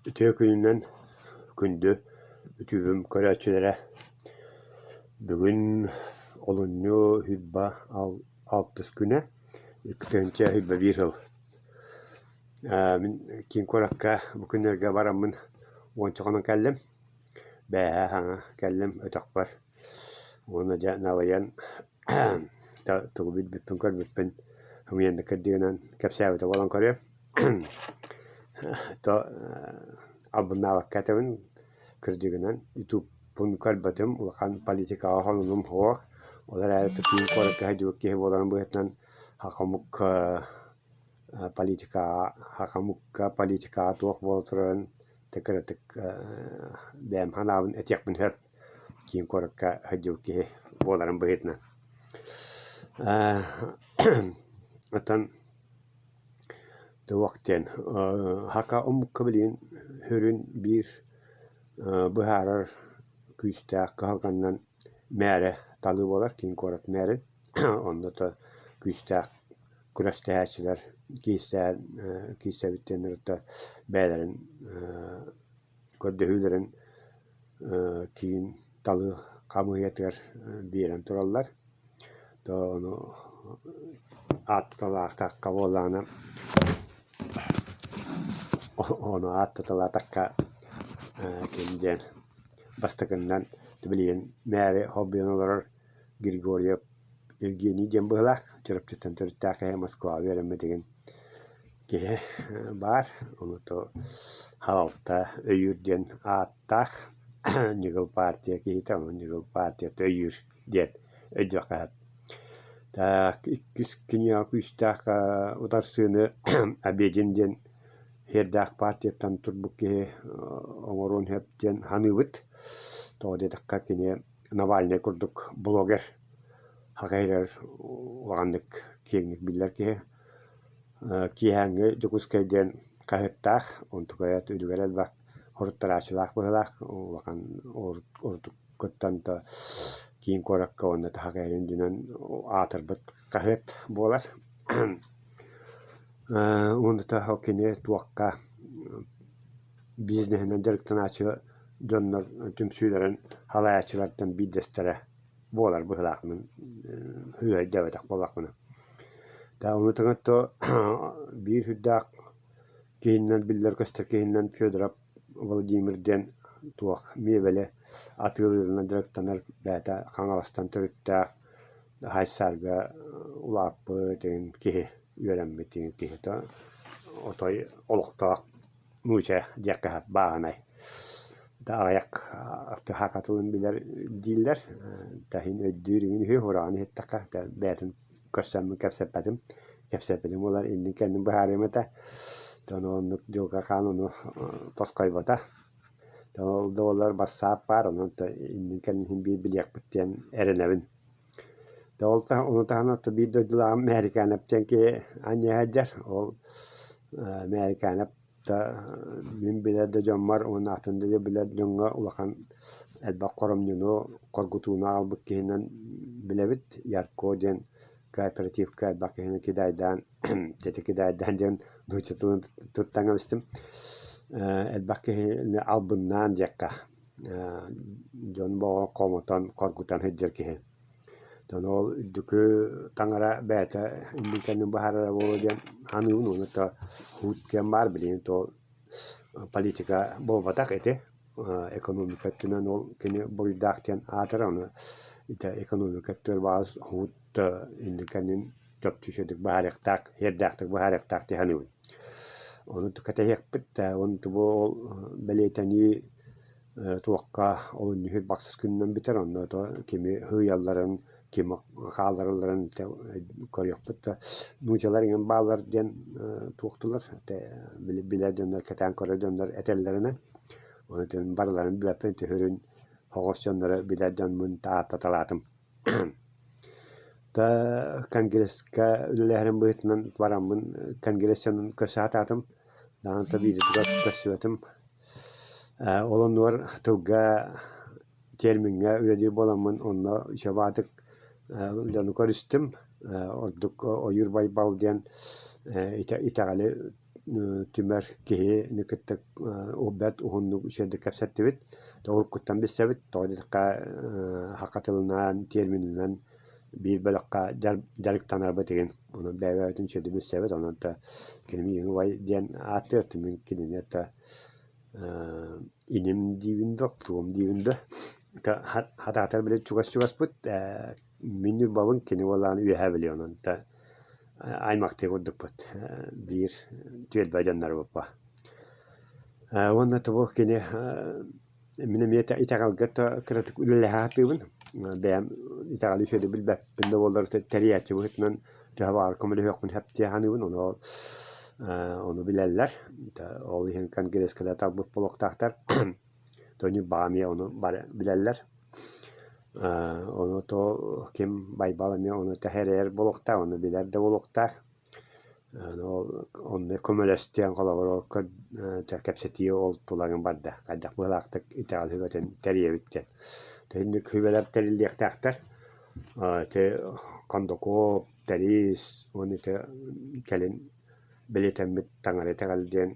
Үтүө күнүнэн күндү үтүөбүм көрөөччүлэрэ! Бүгүн олунньу сүүрбэ алтыс күнэ, 2021 сыл. Мин киин куоракка бу күннэргэ бараммын уонча хонон кэллим. Бээһээ саҥа кэллим өтөхпөр уонна дьэ налыйан тугу билбиппин көрбүппүн ымыйаннык кырдьыгынан кэпсээбитэ буолан көрүөм. То албыннаабакка этэбин, кырдьыгынан ютубпун көрбөтүм, улахан политикаҕа холонум суох. Ол эрээри киин куоракка сылдьыбыт киһи буоларым быһыытынан саха омук политикаҕа саха омукка политикаҕа туох буола турарын кыратык бэйэм санаабын этиэхпин сөп. Киин куоракка сылдьыбыт киһи буоларым быһыытынан. Оттон туох диэн саха омукка билигин сүрүн биир быһаарар күүстээх кыһалҕаннан мээрэ талыы буолар, киин куорат мээрин. Онно то күүстээх күрэстэһээччилэр киирсээн киирсэбит диэннэр бэйэлэрин көрдөһүүлэрин киин талыы хамыыһыйатыгар биэрэн тураллар. То ону ааттаталаатахха буоллаҕына ону ааттаталаатахха ким диэн бастакыннан билигин мээри холбуйан олорор Григорьев Евгений диэн быһыылаах Чурапчыттан төрүттээх киһи Москваҕа үөрэммитигин киһи баар, ону халалта өйүүр диэн ааттаах ньыгыл партия киһитэ, ону ньыгыл партията өйүүр диэн өйдүөххэ сөп. Так иккис киниэхэ күүстээх утарсыыны Обедин диэн сиэрдээх партияттан турбут киһи оҥоруон сөп диэн саныыбыт. Тоҕо диэтэххэ кини Навальнай курдук блогер саха сиригэр улаханнык киэҥник биллэр киһи. Киэһээҥҥи Дьокуускай диэн хаһыаттаах, онтукайа үлүгэр элбэх хоруттарааччылаах быһыылаах, улахан ордуккуттан да киин куоракка уонна саха сирин үрдүнэн аатырбыт хаһыат буолар. Уонна кини туохха бизнеһинэн дьарыктанааччы дьоннор түмсүүлэрин салайааччылартан биирдэстэрэ буолар быһыылаахпын сыыһа өйдөөбөтөх буоллахпына. Ону тэҥэ биир сүрдээх киһинэн биллэр-көстөр киһинэн Федоров Владимир диэн туох миэбэли атыылыырынан дьарыктанар бэйэтэ Хаҥаластан төрүттээх Хайсаарга улааппыт киһи үөрэммит киһитэ отой олохтоох нууча диэххэ сөп бааһынай аҕыйах саха тылын билэр дииллэр таһын өйдүүр иҥин үһү ураҕан иһиттэххэ бэйэтин көрсөммүн кэпсэппэтим кэпсэппитим буоллар иннин-кэннин быһаарыам этэ ону оннук дьылҕа хаан ону тосхойбото ол да буоллар бассаап баар онон иннин-кэннин син биир билиэхпит диэн эрэнэбин ол ону таһынан биир дойдулааҕым Мээрикээнэп диэн киһи анньыһа сылдьар. Ол Мээрикээнэп да мин билэр да дьоммор уонна атын да билэр дьоҥҥо улахан элбэх хоромньуну, хоргутууну аҕалбыт киһинэн билэбит. Ярко диэн кооперативка элбэх киһини кидаайдаан, дьэ кидаайдаан диэн нуучча тылын туттан кэбистим. Элбэх киһини албыннаан диэххэ дьон бөҕө хомотон, хоргутан сылдьар киһи. Оттон ол үрдүкү таҥара бэйэтэ иннин-кэннин быһаарара буолуо диэн саныыбын уонна то уут диэн баар билигин то политика буолбатах ити экономика өттүнэн ол кини буруйдаах диэн аатырар ону ити экономика өттүгэр баҕас уут иннин-кэннин чопчу үчүгэйдик быһаарыахтаах, сиэрдээхтик быһаарыахтаах дии саныыбын. Ону кэтэһиэхпит уонна бу ол бэлиэтэнии туохха олунньу бахсыс күнүнэн бүтэр онно кими сыыйалларын, кими хаалларалларын көрүөхпүт да нуучалар иҥэн бааллар диэн туохтулар билэр дьоннор кэтээн көрөр дьоннор этэллэринэн ону барыларын билэппин түһүрүн соҕус дьоннору билэр дьоммун ааттаталаатым. Да конгресска үлэлэһэрим быһыытынан бараммын конгресс дьонун көрсө сатаатым, даҕаны биирдэ көрсүбэтим. Ол оннугар тылга термиҥҥэ үлэлиир буоламмын онно үчүгэйдик дьону көрүстүм. Ордук Ойуур Байбал диэн итэҕэли түмэр киһини кытта бэрт уһуннук үчүгэйдик кэпсэттибит. Уруккуттан билсэбит, тоҕо диэтэххэ саха тылынан, термининэн биир бөлөххө дьарыктанарбыт игин. Онон бэйэ-бэйэбитин үчүгэйдик билсэбит, онон кини миигин убай диэн ааттыыр, мин кинини это иним диибин да, туом диибин да. Хатаатар били чугас-чугаспыт, мин Ньурбабын, кини уоллаан Үөһээ Бүлүү, онон аймахтыы курдукпут, биир түөлбэ дьоннорбуппа. Уонна тобу кини мин эмиэ итэҕэлгэ кыратык үлэлэһэ сатыыбын. Бэйэм итэҕэли үчүгэйдик билбэппин да буоллар тэрийээччи быһыытынан төһө баҕар көмөлөһүөхпүн сөп дии саныыбын. Ону ону билэллэр. Ол иһин конгресска да талбыт буолуохтаахтар. Тони баҕа эмиэ ону бары билэллэр. Ону то ким Байбал эмиэ ону тэһэрэр буолуохтаах, ону билэр да буолуохтаах. Онно көмөлөстүөн холобур кэпсэтии ол туларын барда хайдах быһыылаахтык итэҕэл сүбэтин тэрийэбит диэн. Итинник сүбэлэр тэриллиэхтээхтэр. Ити Кондаков, Тэрис уонна ити кэлин бэлиэтэммит таҥара итэҕэл диэн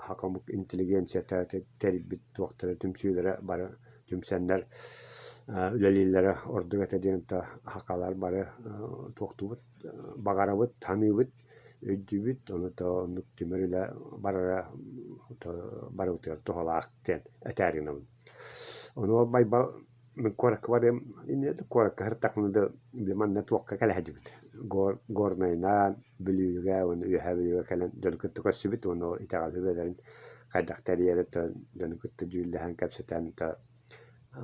саха омук интеллигенцията тэрийбит туохтара түмсүүлэрэ бары түмсэннэр үлэлииллэрэ ордук этэ диэн сахалар бары туохтуубут баҕарабыт, саныыбыт, өйдүүбүт, ону оннук түмэр үлэ барара барыбытыгар туһалаах диэн этээри гынабын. Ону Байбал мин куоракка барыам иннинэ да куоракка сырыттахпына да били манна туохха кэлэ сылдьыбыт Горнайынан, Бүлүүгэ уонна Үөһээ Бүлүүгэ кэлэн дьону кытта көрсүбүт уонна ол итэҕэл сүбэлэрин хайдах тэрийэри дьону кытта дьүүллэһэн кэпсэтэн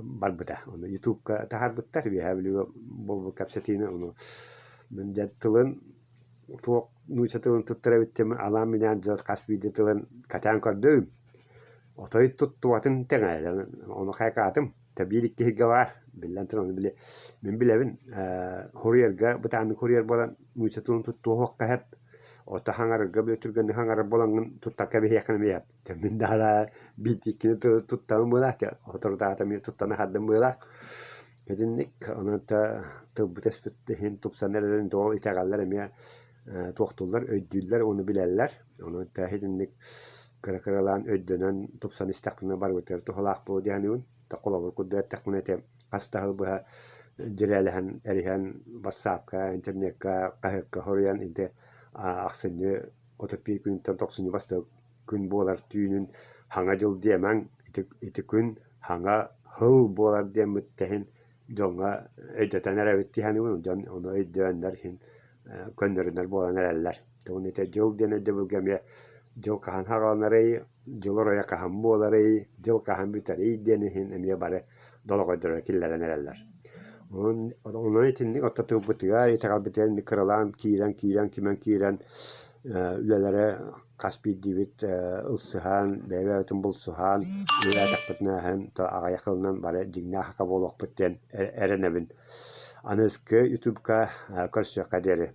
барбыта. Ону Ютубка таһаарбыттар Үөһээ Бүлүүгэ буолбут кэпсэтиини. Ону мин дьэ тылын суох нуучча тылын туттар эбит диэн анаан-минээн дьон хас биирдии тылын кэтээн көрдүм. Отой туттубатын тэҥэ, ону хайакаатым. Биир икки сиргэ баар, биллэн туран, ону били мин билэбин ээ хоруйарга бытааннык хоруйар буолан нуучча тылын туттуо суохха сөп. Ото хаҥарарга били түргэнник хаҥарар буолаҥҥын туттар кэбиһиэххин эмиэ сөп. Мин даҕаны биирдииккини туттабын быһыылаах, соторутааҕыта эмиэ туттан аһардым быһыылаах. Итинник онон тылбыт-өспүт иһин тупсан эрэрин ол итэҕэллэр эмиэ туохтууллар, өйдүүллэр уонна билэллэр. Онон итинник кыра-кыралаан өйдөнөн тупсан истэхпинэ барыбытыгар туһалаах буолуо дии саныыбын. Холобур курдук эттэхпинэ ити хас да сыл быһа дьирээлэһэн, эриһэн бассаапка, интернеккэ, хаһыакка суруйан ити ахсынньы 31 күнүттэн тохсунньу бастакы күн буолар түүнүн Саҥа дьыл диэмэҥ, ити ити күн саҥа сыл буолар диэммит иһин дьоҥҥо өйдөтөн эрэбит дии саныыбын. Дьон ону өйдөөннөр иһин көннөрүнэр буолан эрэллэр. Уонна ити дьыл диэн өйдөбүлгэ эмиэ дьыл хаһан саҕаланарый, дьыл оройо хаһан буоларый, дьыл хаһан бүтэрий диэн иһин эмиэ бары долоҕойдоро киллэрэн эрэллэр. Онон итинник орто тылбытыгар, итэҕэлбитигэр инник кыралаан киирэн киирэн кимэн киирэн үлэлэрэ хас биирдиибит ылсыһан, бэйэ-бэйэбитин булсуһан үлэлээтэхпитинэ аҕыйах сылынан бары дьиҥнээх саха буолуохпут диэн эрэнэбин. Аныгыскы ютубка көрсүөххэ диэри.